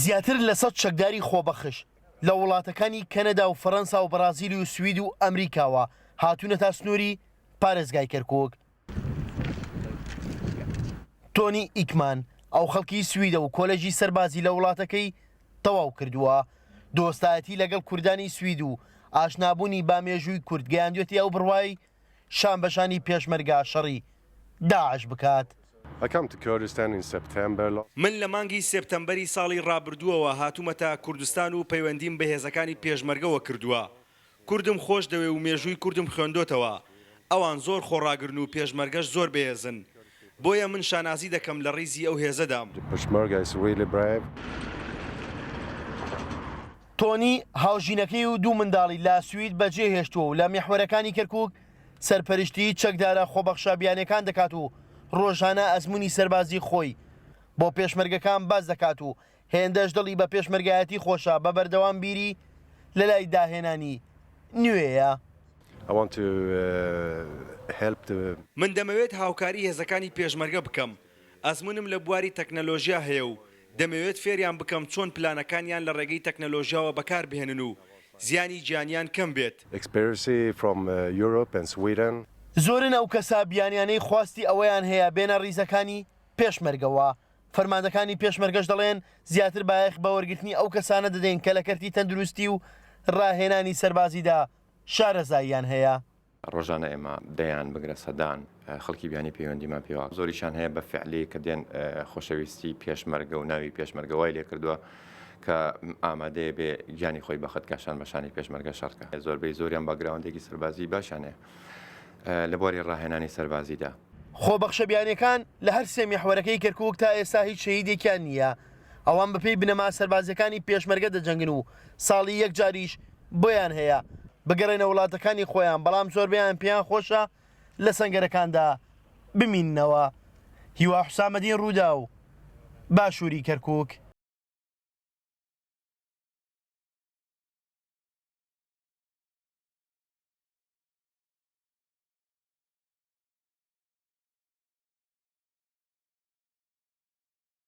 زیاتر لە سەد چەکداری خۆبەخش لە وڵاتەکانی کەنەدا و فەرەنسا و بەڕازیل و سوید و ئەمریکاوە هاتوونەتە سنووری پارێزگای کەرکووک. تۆنی ئیکمان، ئەو خەڵکی سویدە و کۆلێژی سەربازی لە وڵاتەکەی تەواو کردووە. دۆستایەتی لەگەڵ کوردانی سوید و ئاشنابوونی بە مێژووی کورد گەیاندوێتی ئەو بڕوای شانبەشانی پێشمەرگە شەڕی داعش بکات. من لە مانگی سێپتەمبەری ساڵی ڕابردووەوە هاتوومەتە کوردستان و پەیوەندیم بە هێزەکانی پێشمەرگەوە کردووە. کوردم خۆش دەوێ و مێژووی کوردم خوێندۆتەوە. ئەوان زۆر خۆڕاگرن و پێشمەرگەش زۆر بەهێزن. بۆیە من شانازی دەکەم لە ڕیزی ئەو هێزەدام. تۆنی، هاوژینەکەی و دوو منداڵی لە سوید بەجێهێشتووە و لە میحوەرەکانی کەرکوک سەرپەرشتیی چەکدارە خۆبەخشە بیانییەکان دەکات و ڕۆژانە ئەزموونی سەربازی خۆی بۆ پێشمەرگەکان باس دەکات و هێندەش دڵی بە پێشمەرگایەتی خۆشە بە بەردەوام بیری لەلای داهێنانی نوێیە. من دەمەوێت هاوکاری هێزەکانی پێشمەرگە بکەم، ئەزموونم لە بواری تەکنەلۆژیا هەیە و دەمەوێت فێریان بکەم چۆن پلانەکانیان لە ڕێگەی تەکنەلۆژیاوە بەکاربهێنن و زیانی گیانیان کەم بێت. زۆرن ئەو کەسە بیانیانەی خواستی ئەوەیان هەیە بێنە ڕیزەکانی پێشمەرگەوە، فەرماندەکانی پێشمەرگەش دەڵێن، زیاتر بایەخ بە وەرگرتنی ئەو کەسانە دەدەین کە لە کەرتی تەندروستی و ڕاهێنانی سەربازیدا شارەزاییان هەیە. ڕۆژانە ئێمە دەیان بگرە سەدان خەڵکی بیانی پەیوەندیمان پێوە زۆریشان هەیە بە فعلی کە دێن خۆشەویستی پێشمەرگە و ناوی پێشمەرگە وای لێکردووە کە ئامادەیە بێ گیانی خۆی بەخت کا شان بە شانی پێشمەرگە شەڕکە زۆربەی زۆریان باگراوندێکی سەربازی باشیان هەیە لە بواری ڕاهێنانی سەربازیدا. خۆبەخشە بیانیەکان لە هەر سێ میحوەرەکەی کەرکوک تا ئێستا هیچ شەهیدێکیان نییە، ئەوان بەپێی بنەما سەربازیەکانی پێشمەرگە دەجەنگن و ساڵی یەک جاریش بۆیان هەیە بگەڕێنە وڵاتەکانی خۆیان، بەڵام زۆربەیان پێیان خۆشە لە سەنگەرەکاندا بمیننەوە. هیوا حوسامەدین، رووداو، باشووری کەرکوک.